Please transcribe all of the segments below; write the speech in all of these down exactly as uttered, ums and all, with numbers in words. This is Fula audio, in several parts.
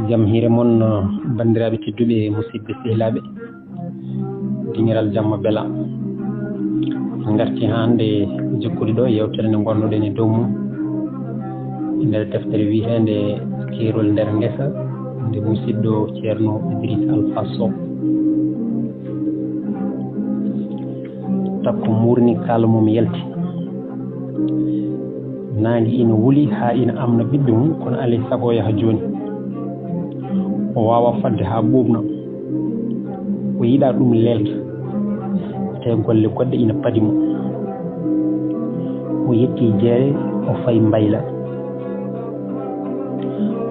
Jam hiire mon, banndiraaɓe tedduɓe, musidɓe sehilaaɓe, dingiral jamma bela. En ngarti haa hannde jokkude ɗo yewtere nde ngonnoɗen e dow mum e nder deftere wiyeteende Keerol nder ngesa, nde musidɗo Ceerno Idriss Alpha Sow. Takko muurni kaala mum yalti. Naange ina wuli haa ina amna ɓiɓɓe mum, kono alay sago o yaha jooni. O waawaa fadde haa ɓuuɓna. O yiɗaa ɗum leelta. Tawi golle goɗɗe ina padi mo. O yetti jeere, o fayi Mbaylal.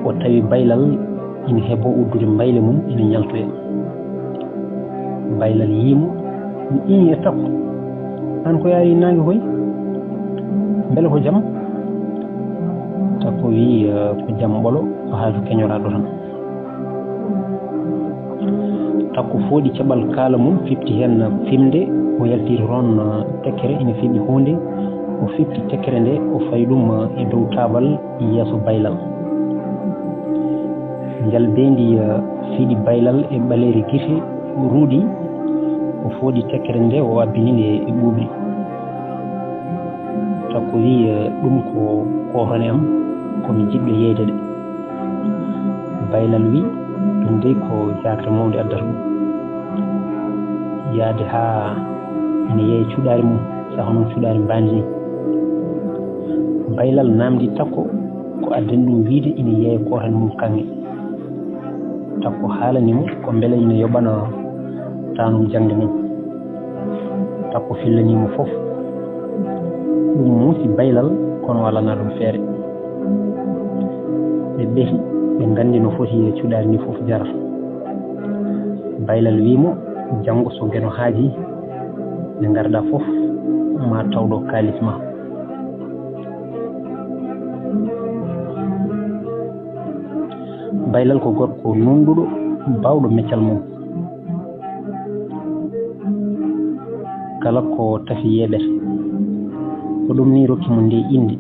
O tawi Baylal ina heboo uddude mbayle mum, ina ñaltoya. Baylal yii mo, mi iñi e Takko. Aan ko yaari naange koy? Mbele ko jam? Takko wii, "Eh, ko jam ɓolo, ko haaju keñoraaɗo tan." Takko fooɗi caɓal kaala mum, fiɓti heen fiɓnde, o yaltiri toon, eh, tekkere ina fiɓi huunde. O fiɓti tekkere nde, o fayi ɗum, eh, e dow taabal yeeso Baylal. Njalbeendi, eh, fiɗi Baylal e ɓaleeri gite, ruuɗi, o fooɗi tekkere nde, o abbini nde e ɓuuɓri. Takko wii, eh, "Ɗum ko koohone am, ko mi jiɗɗo yeeyde ɗe." Baylal wii, "Ɗum dey ko jaakre mawnde addata ɗum. Yahde haa ina yeeya cuɗaari mum, saka noon cuɗaari mbaandi ni." Baylal naamndi Takko ko addani ɗum wiyde ina yeeya koohone mum kaŋŋe. Takko haalani mo ko mbele ina yoɓana taanum jaŋde mum. Takko fillanii mo fof. Ɗum muusi Baylal, kono o alanaa ɗum feere. Ɓe ɓehi, ɓe nganndi no foti e cuɗaari ndi fof jarata. Baylal wii mo, "Janngo so Geno haajii, nde ngarɗaa fof, ma taw ɗo kaalis ma." Baylal ko gorko nuunɗuɗo, baawɗo meccal mum. Kala ko tafi yeeɓete. Ko ɗum ni rokki mo nde innde.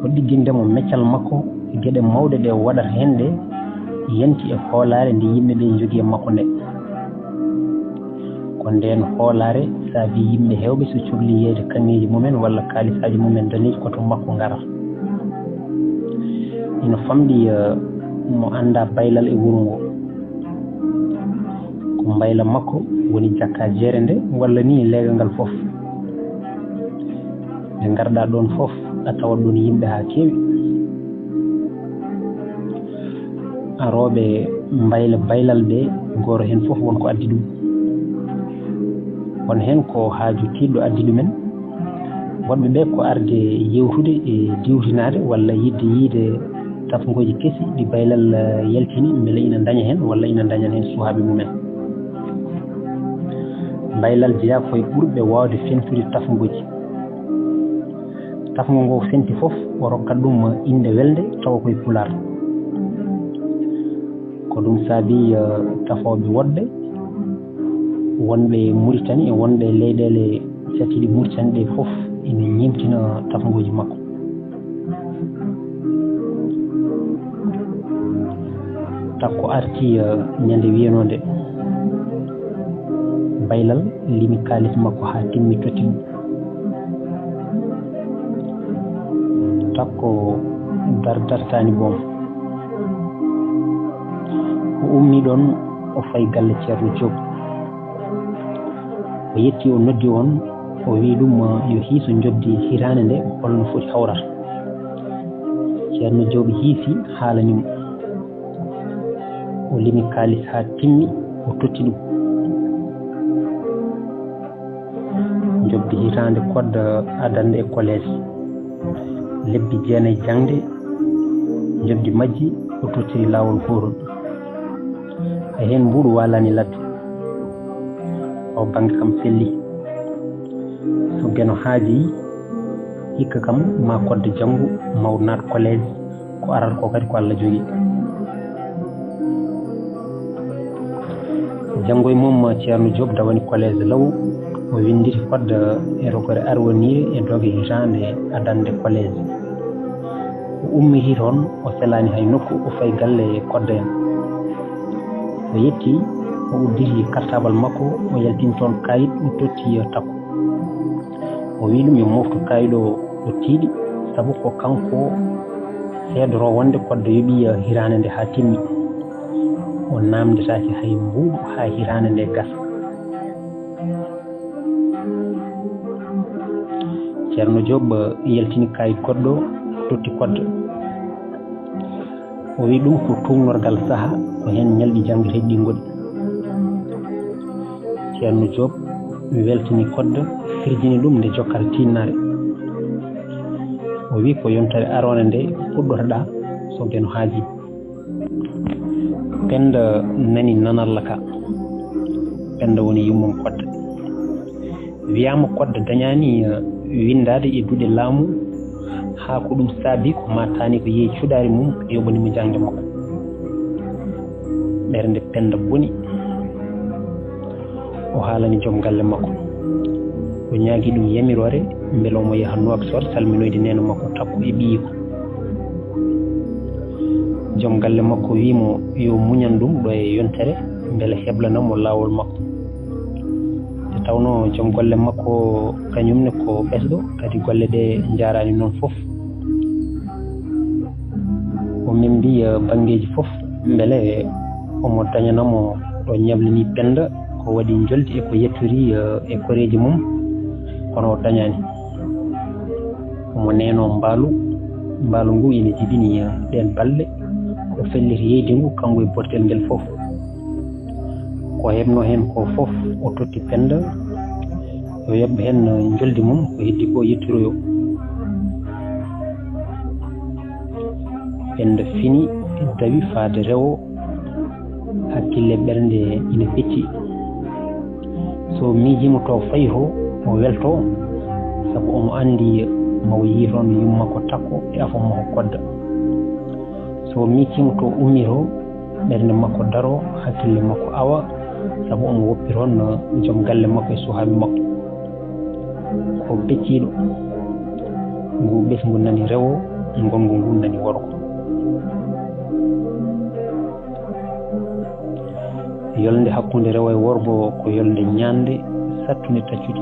O ɗigginde mo meccal makko e geɗe mawɗe ɗe o waɗata heen ɗe, yanti e hoolaare nde yimɓe ɓe njogii e makko nde. Ko ndeen hoolaare saabi yimɓe heewɓe so cukli yeeyde kaŋŋeeji mumen walla kaalisaaji mumen daneeji ko to makko ngarata. Ina famɗi, eh, mo anndaa Baylal e wuro ngo. Ko Mbayla makko woni jakka jeere nde, walla ni leegal ngal fof. Nde ngarɗaa ɗoon fof, a tawat ɗoon yimɓe haa keewi. Arooɓe Mbayla Baylal ɓe, gooto heen fof won ko addi ɗum. Won heen ko haaju tiiɗɗo addi ɗumen. Woɗɓe ɓe ko arde yewtude e diwtinaade walla yiɗde yiyde tafngooji kesi ɗi Baylal, eh, yaltini, mbele ina ndaña heen walla ina ndañan heen suhaaɓe mumen. Baylal jeyaa ko e ɓurɓe waawde fentude tafngooji. Tafngo ngo fenti fof, o rokkat ɗum innde welnde, tawa ko e Pulaar. Ko ɗum saabi, eh, tafooɓe woɗɓe, wonɓe Muritani e wonɓe leyɗeele catiiɗe Muritani ɗe fof ina ñeemtina tafngooji makko. Takko arti, eh, ñande wiyanoonde, Baylal limi kaalis makko haa timmi totti ɗum. Takko dar dartaani boom. O ummi ɗoon, o fayi galle Ceerno Joob. O yetti, o noddi oon, o wii ɗum, eh, yo hiiso njoɓdi hitaande nde, holno foti hawrata. Ceerno Joob hiisi, haalani mo. O limi kaalis haa timmi, o totti ɗum. Njoɓdi hitaande kodda adannde e kolees. Lebbi jeenayi jaŋde, njoɓdi majji o tottiri laawol gootol. Hay heen mbuuɗu waalaani ladde. O bannge kam selli. So Geno haajii, hikka kam ma kodda janngu, ma o naat kolees. Ko arata ko kadi ko Allah jogii. Janngo e mum, Ceerno Joob dawani kolees law, o winnditi kodda e rogere arwaniire e doge hitaande adannde kolees. O ummiti toon, o selaani hay nokku, o fayi galle Koddo en. O yetti, o udditi kartabal makko, o yaltini toon kayit, o totti Takko. O wiyi ɗum yo moftu kayit o, o tiiɗi, sabu ko kanko seedoroo wonde Koddo yoɓii hiraande nde haa timmi. O naamndetaake hay mbuuɗu haa hiraande nde gasa. Ceerno Joob yaltini kayit goɗɗo, totti Koddo. O wiyi ɗum ko tuugnorgal saha, ko heen ñalɗi janngeteeɗi ɗi ngoni. Ceerno Joob weltini Koddo, firjini ɗum nde jokkata tiiɗnaare. O wiyi ko yontere aroore nde puɗɗotoɗaa so Geno haajii. Penda nani nanalla ka. Penda woni yummum Koddo. Wiyaama Koddo dañaani, eh, winndaade e duɗe laamu, haa ko ɗum saabi ko maa taani ko yehi cuɗaari mum yoɓani mo jaŋde makko. Ɓernde Penda boni. O haalani joom galle makko. O ñaagi ɗum yamiroore mbele omo yaha Nouakchott salminoyde neene makko Takko e ɓiyiiko. Joom galle makko wiyi mo yo muñan ɗum ɗo e yontere mbele heblana mo laawol makko. Nde tawnoo joom golle makko kañum ne ko ɓesɗo, kadi golle ɗe njaaraani noon fof. O membi, eh, banngeeji fof mbele omo dañana mo ɗo ñablini Penda ko waɗi njoldi e ko yettori, eh, e koreeji mum, kono o dañaani. Omo neenoo mbaalu, mbaalu ngu ina jibini, eh, ɗeen balɗe, o felliti yeyde ngu, kanko e bortel ngel fof. Ko heɓnoo heen ko fof, o totti Penda, yo yoɓ heen njoldi mum, ko heddi ko yettoroyo. Penda fini, dawi faade rewo, hakkille ɓernde ina fecci. So miijiima to fayi to, o welto, sabu omo anndi ma o yii toon yumma ko Takko e afo makko Koddo. So miijiima to ummi to, ɓernde makko daro, hakkille makko awa, sabu omo woppi toon joom galle makko e suhaaɓe makko. Ko becciiɗo. Ngu ɓesngu nani rewo, ngonngu ngu nani worgo. Yolnde hakkunde rewo e worgo ko yolnde ñaande sattunde taccude.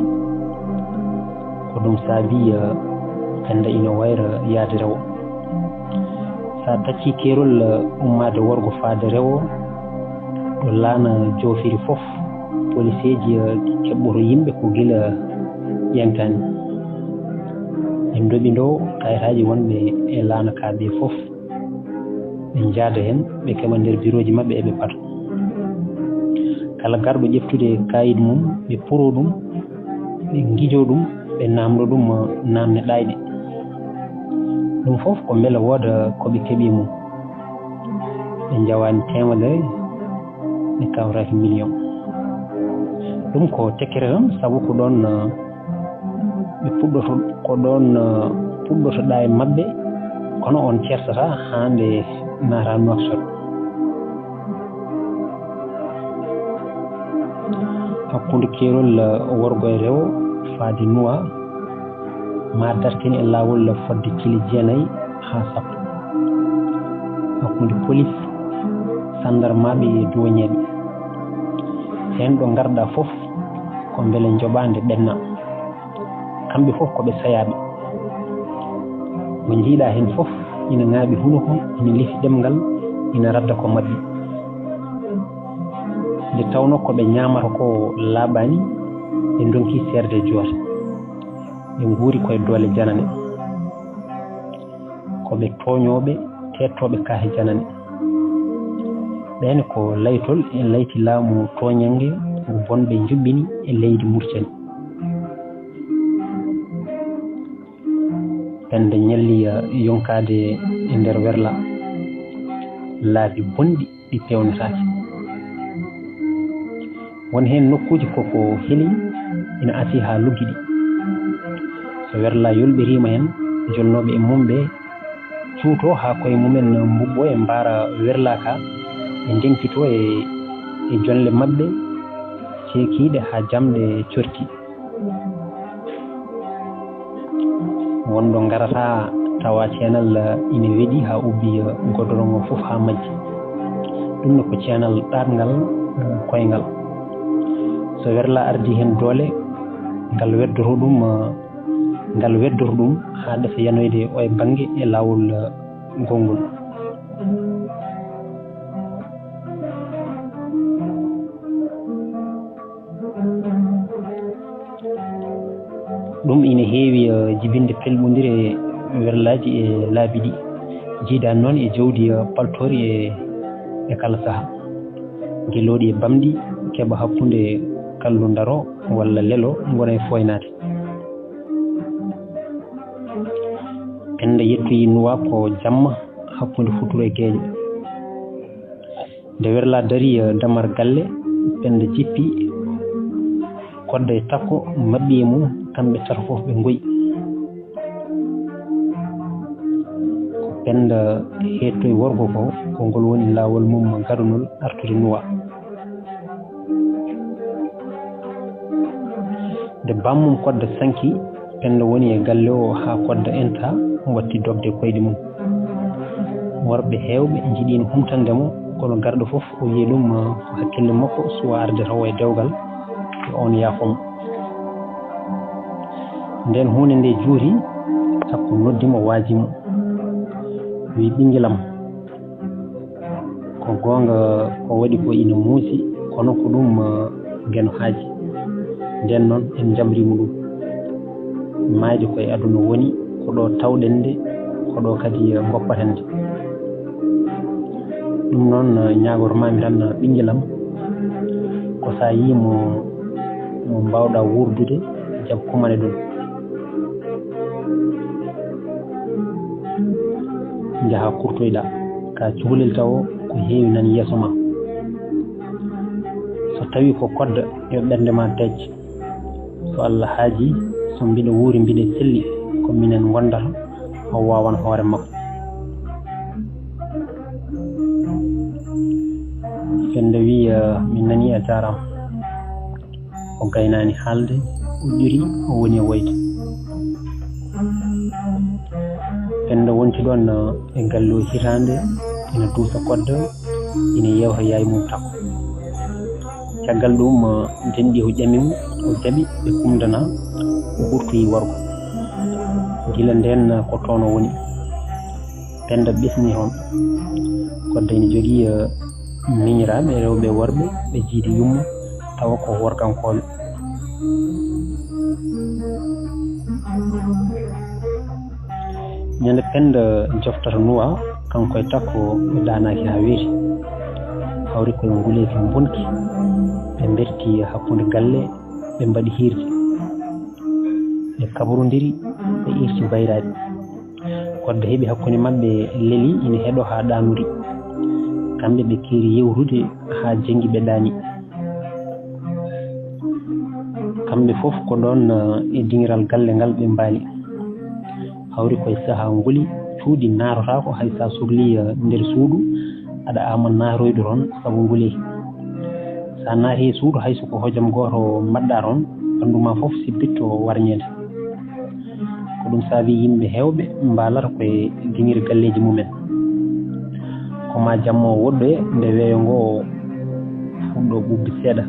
Ko ɗum saabi, eh, Penda ina wayra yaade rewo. So a taccii keerol, eh, ummaade worgo faade rewo, ɗo laana joofiri fof, poliseeji, eh, keɓɓoto yimɓe ko gila ƴeeŋtaani. Ɓe ndoɓi ɗo kayitaaji wonɓe e laana ka ɓe fof. Ɓe njaada heen, ɓe keɓa nder birooji maɓɓe, eɓe pato. Kala garɗo ƴeftude kayit mum, ɓe puro ɗum, ɓe ngijo ɗum, ɓe naamndo ɗum naamne ɗaayɗe. Ɗum fof ko mbele wooda ko ɓe keɓi mum. Ɓe njawaani teemedere, ɓe kawraaki miliyoŋ. Ɗum ko tekkere tan, sabu ko ɗoon, eh, ɓe puɗɗoto, ko ɗoon, eh, puɗɗotoɗaa e maɓɓe, kono on ceertataa haa nde naata Nouakchott. Hakkunde keerol, eh, worgo e rewo faade Nuwa, ma dartine e laawol fodde cili jeenayi haa sappo. Hakkunde polis, sanndarmaaɓe e duwañeeɓe. Heen ɗo ngarɗaa fof ko mbele njoɓaande ɓenna. Kamɓe fof ko ɓe sayaaɓe. Mo njiiɗaa heen fof ina ŋaaɓi hunuko, ina lifi ɗemngal, ina radda ko maɓɓi. Nde tawnoo ko ɓe ñaamata ko laaɓaani, ɓe ndonki seerde joote. Ɓe nguuri koye doole janane. Ko ɓe tooñooɓe, teettooɓe kaahe janane. Ɓeen ko laytol e layti laamu tooñannge ngu bonɓe njuɓɓini e leydi Murtani. Penda ñalli, eh, yonkaade e nder werla. Laabi bonɗi ɗi peewnataake. Won heen nokkuuji ko ko heli ina asii haa luggiɗi. So werla yolɓiriima heen, jolnooɓe e mum ɓe cuuto haa koye mumen mbuɓɓo e mbaara werla ka, ɓe ndeŋkito e, e jonle maɓɓe ceekiiɗe haa jamɗe corti. Won ɗo ngarata tawa ceenal ina weɗi haa ubbi, eh, godorong o fof haa majji. Ɗum ne ko ceenal ɗaatngal, eh, koyngal. So werla ardii heen doole, ngal weddoto ɗum, eh, ngal weddoto ɗum haa ɗasa yanoyde o e bannge e laawol, eh, gonngol. Ɗum ina heewi, eh, jibinde pelɓondire werlaaji e laabi ɗi. Jiidaani noon e jawdi, eh, paltoori e, e kala saha. Gelooɗi e bamɗi keɓa hakkunde kallu ndaro walla lelo ngona e fooynaade. Penda yettoyi nuwa ko jamma hakkunde futuro e geeƴo. Nde werla dari, eh, damar galle, penda jippi, kodda e takko maɓɓi e mum, kamɓe tato fof ɓe ngoyi. Ko penda heettoyi worgo ko, ko ngol woni laawol mum gadunol artude nuwa. Nde bammum kodda sanki, penda woni e galle o haa kodda enta watti dogde koyɗe mum. Worɓe heewɓe njiɗiino humtande mo, kono garɗo fof o wiyi ɗum, ah, ko hakkille makko suwa arde tawo e dewgal, yo oon yaafo mo. Nden huunde nde juuti, takko noddi mo, waaji mo. Wiyi, "Ɓinngel am, ko goonga ko waɗi ko ina muusi, kono ko ɗum, eh, geno haaji. Nden noon, en njamriima ɗum. Maayde ko e aduna woni, ko ɗo tawɗen nde, ko ɗo kadi, eh, ngoppaten nde." Ɗum noon, eh, ñaagormaami tan, eh, ɓinngel am, ko so a yii mo, mo mbaawɗa wuurdude, jab kumane ɗum. Njaha kurtoyɗa ka cukalel tawo ko heewi nan yeeso ma. So tawi ko kodda, yo ɓernde ma dej. So Allah haaji, so mbiɗa wuuri, mbiɗa selli, ko minen ngondata, o wawan hoore makko. Penda wi, eh, "Mi nani, a jaaraama." O gaynaani haalde, o ƴuri, o woni e woyde. Penda wonti ɗoon, eh, e galle o hitaande, ina duusa kodda, ina yeewta yaay mum takko. Caggal ɗum, eh, denɗi o ƴami mo, o jaɓi, ɓe kumdana, o ɓurtoyi worgo. Gila ndeen, eh, ko toon o woni. Penda ɓesni toon. Kodda ina jogii, eh, miñiraaɓe rewɓe e worɓe, ɓe jiidi yumma, tawa ko workankooɓe. Ñande Penda joftata nuwa, kanko e takko ɓe ɗaanaaki haa weeti. Hawri koye nguleeki mbonki, ɓe mberti hakkunde galle, ɓe mbaɗi hiirde. Ɓe kabrondiri, ɓe irti bayraaɗi. Kodda heɓi hakkunde maɓɓe leli ina heɗo haa ɗaanori. Kamɓe ɓe keeri yewrude haa jenngi ɓe ɗaani. Kamɓe fof ko ɗoon, eh, e diŋiral galle ngal ɓe mbaali. Hawri koye sahaa nguli, cuuɗi naatotaako hay so a sohlii, eh, nder suudu, aɗa aama naatoyde toon sabu nguli. So a naati e suudu, hay so ko hojom gooto mbaɗɗa toon, ɓanndu ma fof sibbitto warñeede. Ko ɗum saabi yimɓe heewɓe mbaalata koye diŋiri galleeji mumen. Ko ma jamma o woɗɗoya nde weeyo ngo fuɗɗo ɓuuɓde seeɗa.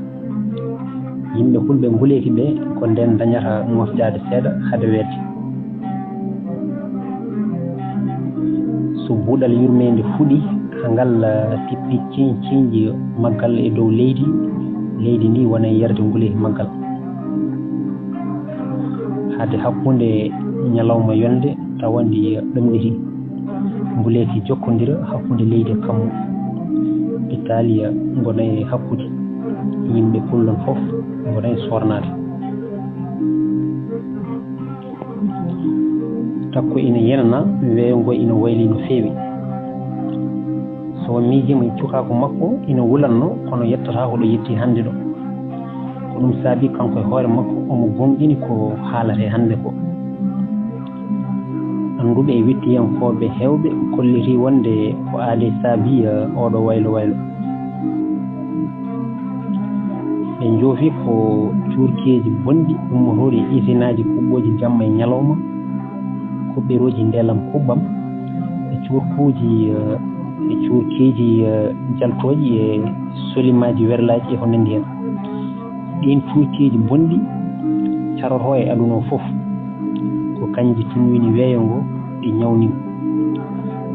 Yimɓe fulɓe nguleeki ɓe ko ndeen ndañata ŋofƴaade seeɗa hade weeɓde. So buuɗal yurmeende fuɗi, haa ngal, ah, tippi ciiñ-, ciiñji maggal e dow leydi, leydi ndi wona e yarde nguleeki maggal. Hade hakkunde ñalawma yonde tawa ndi ɗomɗiti. Nguleeki jokkondira hakkunde leydi e kammu. Itaaliya ngona e hakkude. Yimɓe kullon fof ngona e soornaade. Takko ina yenana, weeyo ngo ina wayli no feewi. So miijiima e cukaaku makko ina wulanno, kono yettata ko ɗo yetti hannde ɗo. Ko ɗum saabi kanko e hoore makko omo goongɗini ko haalate hannde ko. Annduɓe e wittiyankooɓe heewɓe kolliti wonde ko aade saabi, eh, oɗo waylo waylo. Ɓe njoofi ko cuurkeeji bonɗi ummotooɗi e isinaaji kuɓɓooji jamma e ñalawma. Ko ɓerooji ndeelam kuɓɓam, e cuurkuuji, eh, e cuurkiiji, eh, jaltooji, e solimaaji werlaaji, e ko nanndi heen. Ɗiin cuurkiiji bonɗi carotoo e aduna o fof, ko kañji tunwini weeyo ngo, ɗi ñawni mo.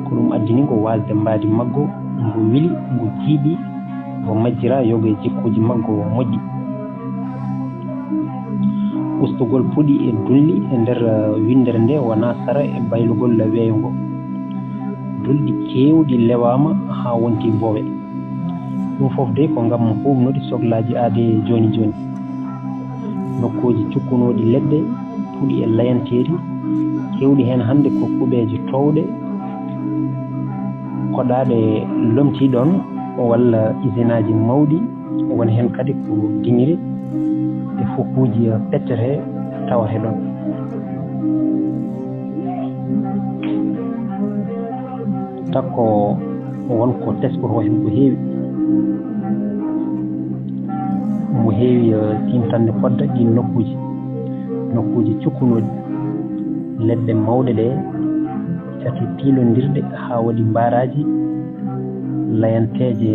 Ko ɗum addani ko waasde mbaadi maggo, ngo wili, ngo jiiɓi, ngo majjiraa yoga e jikkuuji maggo moƴƴi. Ustugol puɗi e dunli e nder, eh, winndere nde wonaa sara e baylugol weeyo ngo. Dunli keewɗi lewaama haa wonti boowe. Ɗum fof dey ko ngam huuɓnude soklaaji aadee jooni jooni. Nokkuuji cukkunooɗi leɗɗe, puɗi e layanteeri, keewɗi heen hannde ko kuɓeeje toowɗe, koɗaaɗe lomtii ɗoon, walla isinaaji mawɗi, woni heen kadi ko diŋire e fukuuji peccete tawate ɗoon. Takko won ko teskotoo heen ko heewi. Mo heewi, eh, siimtande fodde ɗiin nokkuuji. Nokkuuji cukkunooɗi. Leɗɗe mawɗe ɗe cati piilondirɗe haa waɗi mbaaraaji, layanteeje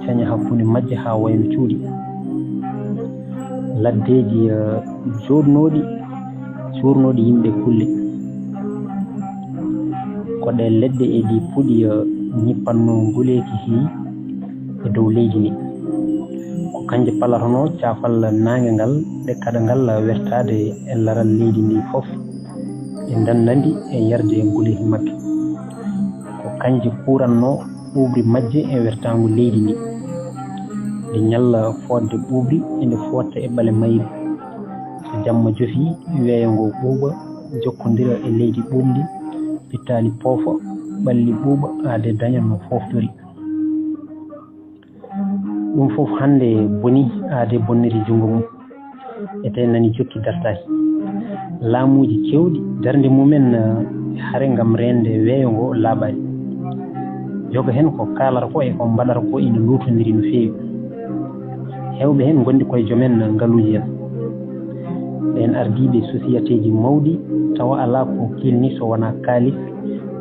caña hakkunde majje haa wayno cuuɗi. Laddeeji, eh, jooɗnooɗi, cuurnooɗi yimɓe kulle. Ko ɗe leɗɗe e ɗi puɗi, eh, ñippatnoo nguleeki hii e dow leydi ndi. Ko kanje palatonoo caafal naange ngal, ɗe kaɗa ngal wertaade e laral leydi ndi fof, ɗe ndannda ndi e yarde e nguleeki makki. Ko kanje kuurannoo ɓuuɓri majje e wertaango leydi ndi. Nde ñalla fooɗde ɓuuɓri, ene fooɗta e ɓale mayri. So jamma jofii, weeyo ngo ɓuuɓa, jokkondira e leydi ɓuuɓndi, pittaali poofa, ɓalli ɓuuɓa, aadee daña no fooftori. Ɗum fof hannde boni, aadee bonniri junngo mum. E tawi nani jokki dartaaki. Laamuuji keewɗi, darnde mumen, eh, hare ngam reende weeyo ngo laaɓaani. Yoga heen ko kaalata ko e ko mbaɗata ko ina luutondiri no feewi. Heewɓe heen ngondi koye joom en ngaluuji en. Ɓeen ardiiɓe sosiyateeji mawɗi tawa alaa ko kiilni so wonaa kaalis,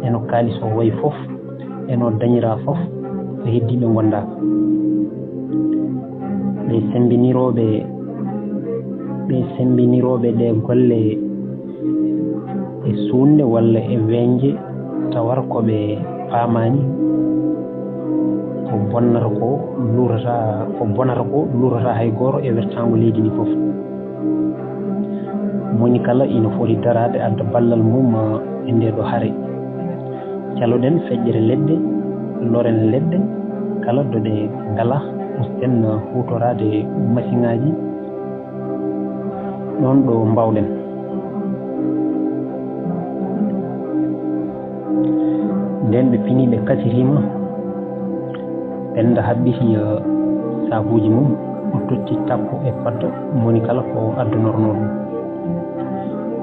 e no kaalis o wayi fof, e no dañiraa fof, ko heddiiɓe ngondaaka. Ɓe semmbinirooɓe, ɓe semmbinirooɓe ɗe golle e suunde walla e weñje, tawata ko ɓe paamaani, ko bonnata ko luutata, ko bonata ko luutata hay gooto e wertaango leydi ndi fof. Moni kala ina foti daraade adda ballal mum e ndee ɗoo hare. Caloɗen feƴƴere leɗɗe, loren leɗɗe, kala ɗo ɗe ngalaa, usten huutoraade masiŋaaji, ɗoon ɗo mbaawɗen. Ndeen ɓe pinii, ɓe kaciriima, Pennda haɓɓiti, eh, saakuuji mum, o totti Takko e Kodda, moni kala ko addunornoo ɗum.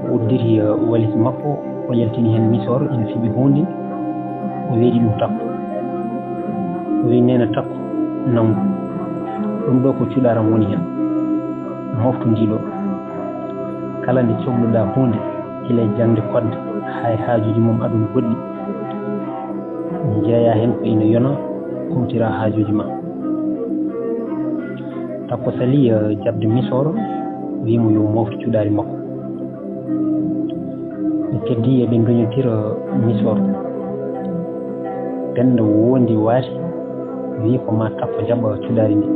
O udditi, eh, walis makko, o yaltini heen misoor ina fiɓi huunde, o weeɗi ɗum Takko. O wiyi, "Neene Takko, nanngu. Ɗum ɗo ko cuɗaram woni heen. Moftu ndi ɗo. Kala nde cohluɗaa huunde, gila e jaŋde Kodda, haa e haajuuji mum aduna goɗɗi, njeeyaa heen ko ina yona, kumtiraa haajuuji ma." Takko salii, eh, jaɓde misoor, wiyi mo yo mooftu cuɗaari makko. Ɓe keddii eɓe nduñotira misoor. Pennda wondi waati, wiyi ko ma Takko jaɓa cuɗaari ndi.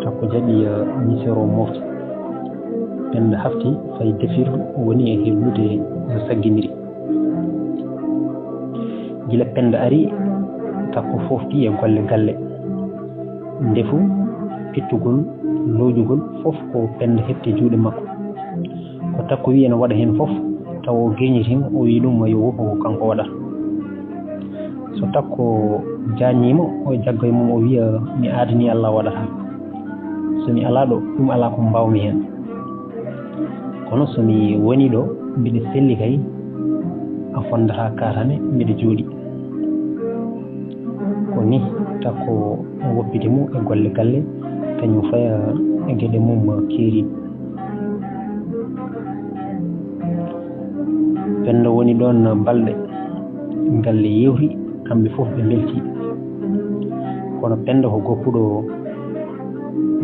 Takko jaɓi, eh, misoor o mofti. Pennda hafti fayi defirdu, woni e heblude no sagginiri. Gila Pennda ari, Takko foofti e golle galle. Ndefu, pittugol, loojugol, fof ko Pennda heɓti juuɗe makko. Ko Takko wiyi ene waɗa heen fof, tawa o geñitii mo, o wiyi ɗum yo woppu ko kanko waɗata. So Takko jaajniima, o jagga e mum, o wiya, "Mi aadanii Alla waɗata. So mi alaa ɗo, ɗum alaa ko mbaawmi heen. Kono so mi wonii ɗo, mbiɗa selli kay, a fonndataa kaatane, mbiɗa jooɗii." Ko nii Takko woppiti mo e golle galle, kañum faya e geɗe mum keeriiɗe. Ɗon balɗe, galle yewti, kamɓe fof ɓe mbeltii. Kono Pennda ko goppuɗo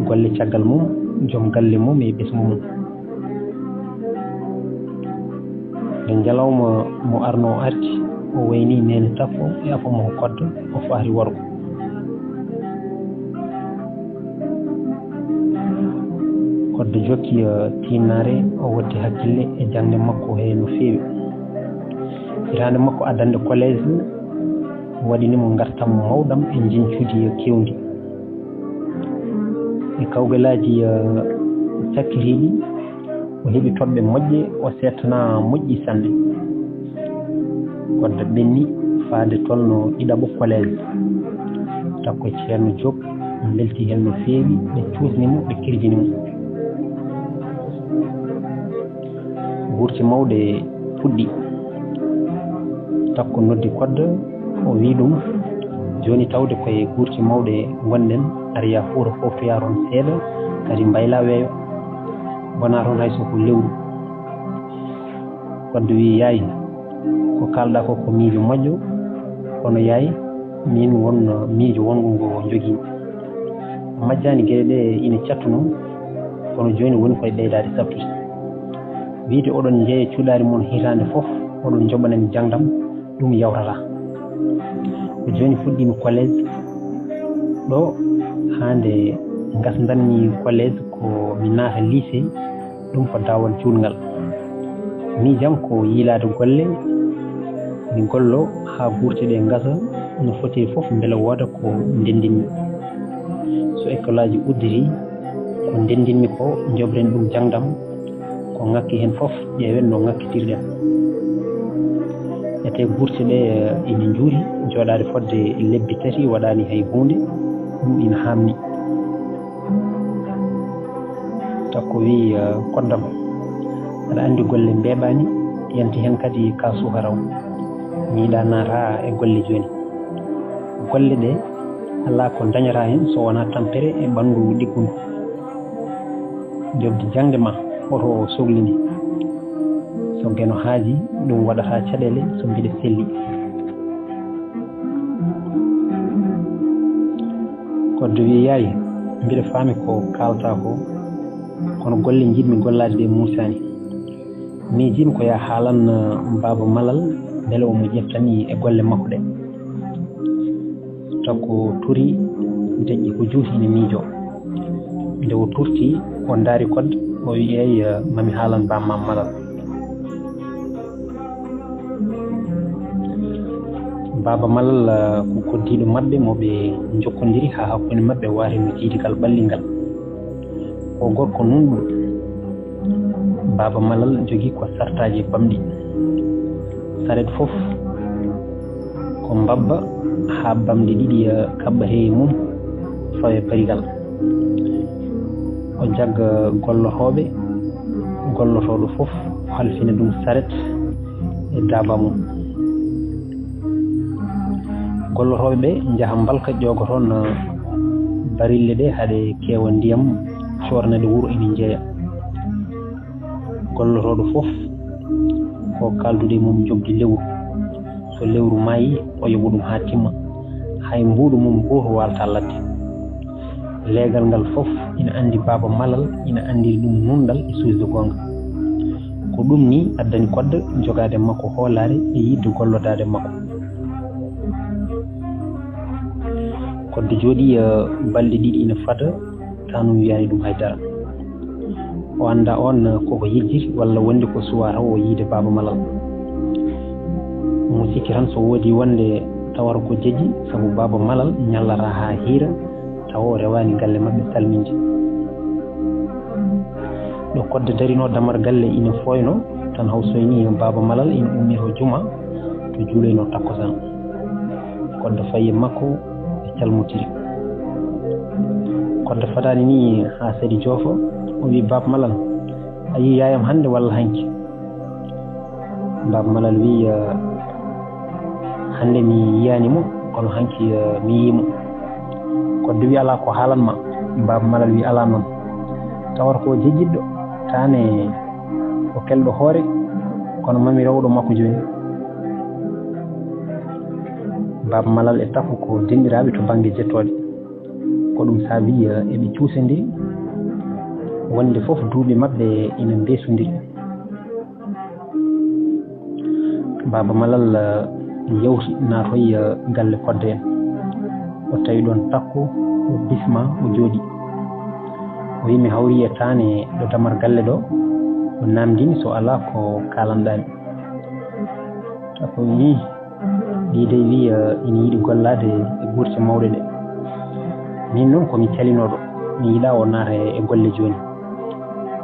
golle caggal mum, joom galle mum e ɓesngu mum. Nde ñalawma mo arnoo arti, o waynii neene Tappo e afo makko Kodda, o fahri wargo. Kodda jokki, eh, tiinnaare, o watti hakkille e jaŋde makko he no feewi. Hitaande makko addande collège waɗini mo ngartam mawɗam e njiñcuuji keewndi. E kawgalaaji, eh, cakkitiiɗi, o heɓi toɓɓe moƴƴe, o seettanaa moƴƴi sanne. Kodda ɓenni faade tolno ɗiɗaɓo collège. Takko e Ceerno Diop mbeltii heen no feewi, ɓe cuusni mo, ɓe kirjini mo. Guurti mawɗe puɗɗi. Takko noddi Kodda, o wi'i ɗum, "Jooni tawde koye guurti mawɗe ngonɗen, ar yaa Fuuta foftoyaa toon seeɗa, kadi mbaylaa weeyo. Wonaa toon hay so ko lewru." Kodda wi'i, "Yaay, ko kaalɗaa ko, ko miijo moƴƴo, kono yaay, miin won miijo wonngo ngo njogiimi. Majjaani geɗe ɗe ina cattunoo, kono jooni woni koye ɓeydaade saɗtude. Wiyde oɗon njeya cuɗaari mon hitaande fof, oɗon njoɓanami jaŋde am, ɗum yawtataa. Ko jooni fuɗɗiimi collège ɗo, haa nde ngasdanmi collège ko mi naata lycée, ɗum ko daawal juutngal. Miijo am ko yiilaade golle, mi gollo haa guurte ɗe ngasa no fotiri fof, mbele wooda ko ndenndinmi. So école aji udditi, ko ndenndinmi ko, njoɓren ɗum jaŋde am, ko ŋakki heen fof, ƴeewen no ŋakkitirɗen." Etee guurte ɗe, eh, ina njuuti, jooɗaade fodde lebbi tati waɗaani hay huunde, ɗum ina haamni. Takko wi'i, eh, "Kodda am, aɗa anndi golle mbeeɓaani, yanti heen kadi ka suka raw. Mi yiɗaa naata e golle jooni. Golle ɗe alaa ko ndañataa heen so wonaa tampere e ɓanndu ɗiggundu. Njoɓdi jaŋde ma hoto soklini. So geno haaji, ɗum waɗata caɗeele so mbiɗa selli." Kodda wi'i, "Yaay, mbiɗa faami ko kaaltaa ko, kono golle njiɗmi gollaade ɗe muusaani. Miijiimi ko yaa haalan, eh, Baaba Malal, mbele omo ƴettani e golle makko ɗe." Takko turi, deƴƴi ko juuti ina miijoo. Nde o turti, o ndaari Kodda, o wi'i, "Eey, eh, mami haalan Baaba Malal." Baaba Malal, eh, ko koddiiɗo maɓɓe mo ɓe njokkondiri haa hakkunde maɓɓe waati no jiidigal ɓallingal. Ko gorko nunɗo. Baaba Malal jogii ko sartaaji bamɗi. Saret fof ko mbabba haa bamɗi ɗiɗi, eh, kaɓɓa he mum, fawa e barigal. O jagga gollotooɓe, gollotooɗo fof o halfina ɗum saret e daaba mum. Gollotooɓe ɓe njaha mbalka, ƴooga toon, eh, barille ɗe, haa ɗe keewa ndiyam, coorna ɗe wuro, ina njeeya. Gollotooɗo fof ko kaaldude e mum njoɓdi lewru. So lewru maayii, o yoɓa ɗum haa timma. Hay mbuuɗu mum gootu waaltaa ladde. Leegal ngal fof ina anndi Baaba Malal, ina anndiri ɗum nunɗal e suusde goonga. Ko ɗum nii addani Kodda jogaade makko hoolaare e yiɗde gollodaade makko. Kodda jooɗii, eh, balɗe ɗiɗi ina fada, taanum wiyaani ɗum hay dara. O anndaa oon koko yejjiti walla wonde ko suwaa taw o yiide Baaba Malal. Omo sikki tan so woodii wonde tawata ko jejji, sabu Baaba Malal ñallataa haa hiira, tawa o rewaani galle maɓɓe salminde. Ɗo Kodda darinoo damar galle ina fooynoo, tan haw soynii Baaba Malal ina ummitoo juma to juuloynoo takkusaan. Kodda fayi e makko, ɓe calmotiri. Kodda fadaani nii haa saɗi joofa, o wi'i, "Baaba Malal, a yii yaayam hannde walla hanki?" Baaba Malal wi'i, "Eh, hannde mi yiyaani mo, kono hanki, eh, mi yii mo." Kodda wi'i, "Alaa ko haalan ma." Baaba Malal wi'i, "Alaa noon. Tawata ko jejjitɗo, taane ko kelɗo hoore, kono mami rewɗo makko jooni." Baaba Malal e Takko ko denɗiraaɓe to bannge jettooɗe. Ko ɗum saabii, eh, eɓe cuusondiri, wonde fof duuɓi maɓɓe ina mbeesondiri. Baaba Malal, eh, yawti naatoyi, eh, galle Koddo en. O tawi ɗoon Takko, o bismaa, o jooɗii. O wiyi, "Mi hawri e taane ɗo damar galle ɗo." O naamndini, "So alaa ko kaalanɗaa mi?" Takko wiyi, "Ii, ɗii dey," wiyi, "ina yiɗi gollaade e guurte mawɗe ɗe. Miin noon ko mi calinooɗo, mi yiɗaa o naata e golle jooni.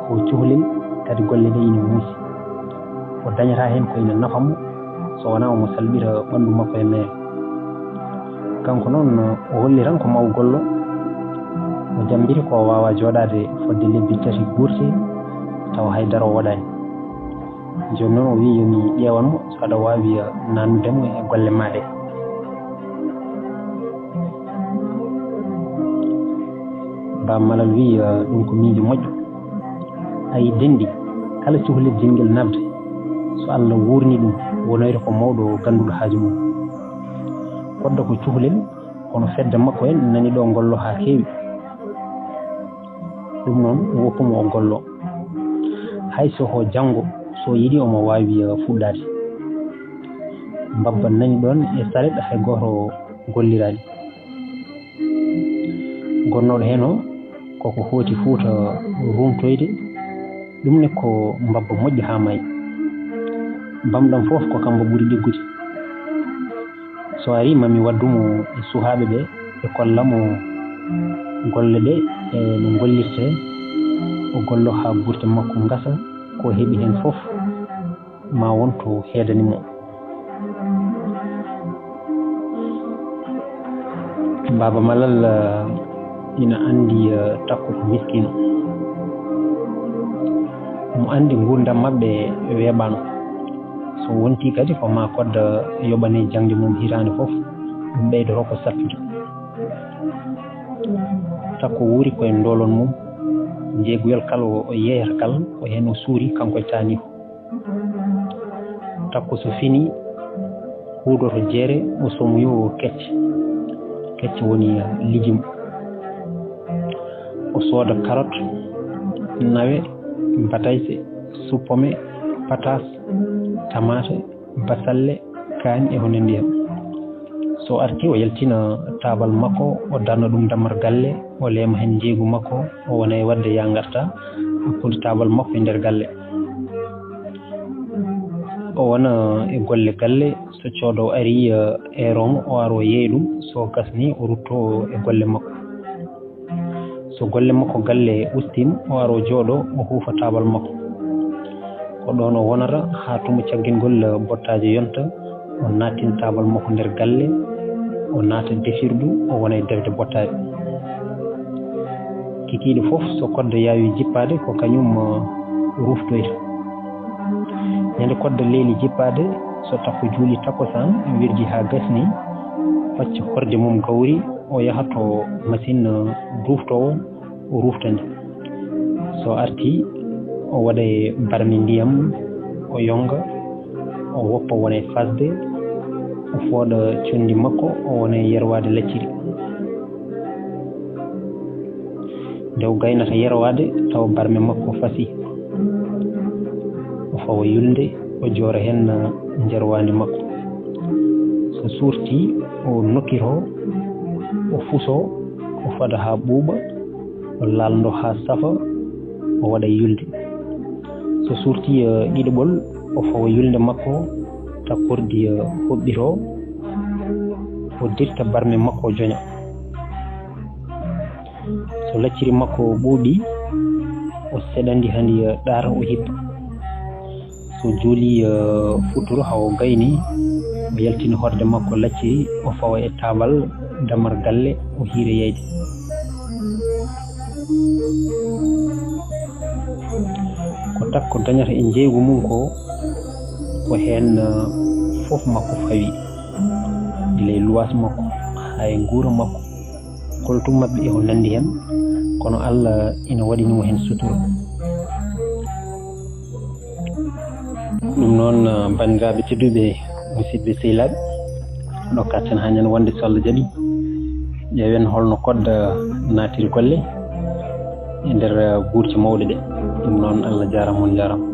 Ko cuhlel, kadi golle ɗe ina muusi. O dañataa heen ko ina nafa mo, so wonaa omo salɓira ɓanndu makko e meere." Kanko noon, o holli tan ko maa o gollo. O jammbiti ko o waawaa jooɗaade fodde lebbi tati guurti tawa hay dara o waɗaani. Jooni noon o wiyi yo mi ƴeewan mo so aɗa waawi naatnude mo e golle maa ɗe. Baaba Malal wiyi, "Ɗum ko miijo moƴƴo. Ayi, denɗi, kala cuhlel jingel nafde, so Allah wuurni ɗum, wonoyta ko mawɗo gannduɗo haaju mum. Koddo ko cuhlel, kono fedde makko en nani ɗo ngollo haa keewi. Ɗum noon, woppu mo o gollo. Hay so ko janngo, so yiɗi omo waawi, eh, fuɗɗaade." Mbabba nani ɗoon e saret hay gooto golliraani. Gonnooɗo heen o, koko hooti Fuuta ruumtoyde, ɗum ne ko mbabba moƴƴo haa maayi. Bamɗam fof ko kambo ɓuri ɗiggude. So arii, maa mi waddu mo e suhaaɓe ɓe, ɓe kolla mo golle ɗe, e no gollirtee, o gollo haa guurte makko ngasa, ko heɓi heen fof maa won to heedani mo. Baaba Malal, eh, ina anndi, eh, Takko ko miskiino. Mo anndi nguurndam maɓɓe weeɓaano. So wontii kadi ko maa Koddo yoɓane jaŋde mum hitaande fof, ɗum ɓeydoto ko sattude. Takko wuuri ko e ndoolon mum, njeegoyal kala o yeeyata kala, ko heen o suuri, kanko e taaniiko. Takko so fini, huudoto jeere, o somoyo kecce. Kecce woni lijum. O sooda karot, nawe, batayse, suppome, pataas, tamaate, basalle, kaañ e ko nanndi heen. So artii, o yaltina taabal makko, o darna ɗum dammal galle, o leema heen njeeygu makko, o wona e waɗde yaa ngarta hakkunde taabal makko e nder galle. O wona e golle galle, so coodo arii, eh, eeroo mo, o ara o yeeya ɗum, so gasnii, o ruttoo e golle makko. So golle makko galle ustiima, o ara o jooɗoo, o huufa taabal makko. Ko ɗoon o wonata haa tuma caggingol bottaajo yonta, o naattina taabal makko nder galle, o naata defirdu, o wona e defde bottaajo. Kikiiɗe fof, so Koddo yaawi jippaade, ko kañum, eh, ruftoyta. Ñande Koddo leeli jippaade, so Takko juuli takkusaan, wirji haa gasni, facca horde mum gawri, o yaha to masiŋ duuftoowo, o rufta ndi. So artii, o waɗa e barmi ndiyam, o yonga, o woppa wona e fasde, o fooɗa conndi makko, o wona e yerwaade lacciri. Nde o gaynata yerwaade, tawa barme makko fasii. O fawa yulnde, o joora heen njerwaandi makko. So suurtii, o nokkitoo, o fusoo, o fada haa ɓuuɓa, o laalndoo haa safa, o waɗa e yulde. So suurtii, eh, ɗiɗaɓol, o fawa yulnde makko, takkordi, eh, hoɓɓitoo, o dirta barme makko, o joña. So lacciri makko ɓuuɓii, o seɗandi haa ndi ɗaata, o hippa. So juulii, eh, futuro, haa o gaynii, o yaltini horde makko lacciri, o fawa e taabal damar galle, o hiira yeyde. Ko Takko dañata e njeeygu mum ko, ko heen, eh, fof makko fawi, gila e luwaas makko haa e nguura makko. Koltu maɓɓe e ko nanndi heen, kono Allah ina waɗini mo heen sutura. Ɗum noon, banndiraaɓe tedduɓe, musidɓe sehilaaɓe, Ɗo katten haa ñande wonde, so Allah jaɓi, ƴeewen holno Kodda naatiri golle e nder buurti mawɗe ɗe. Ɗum noon, Allah jaaraama, on njaaraama.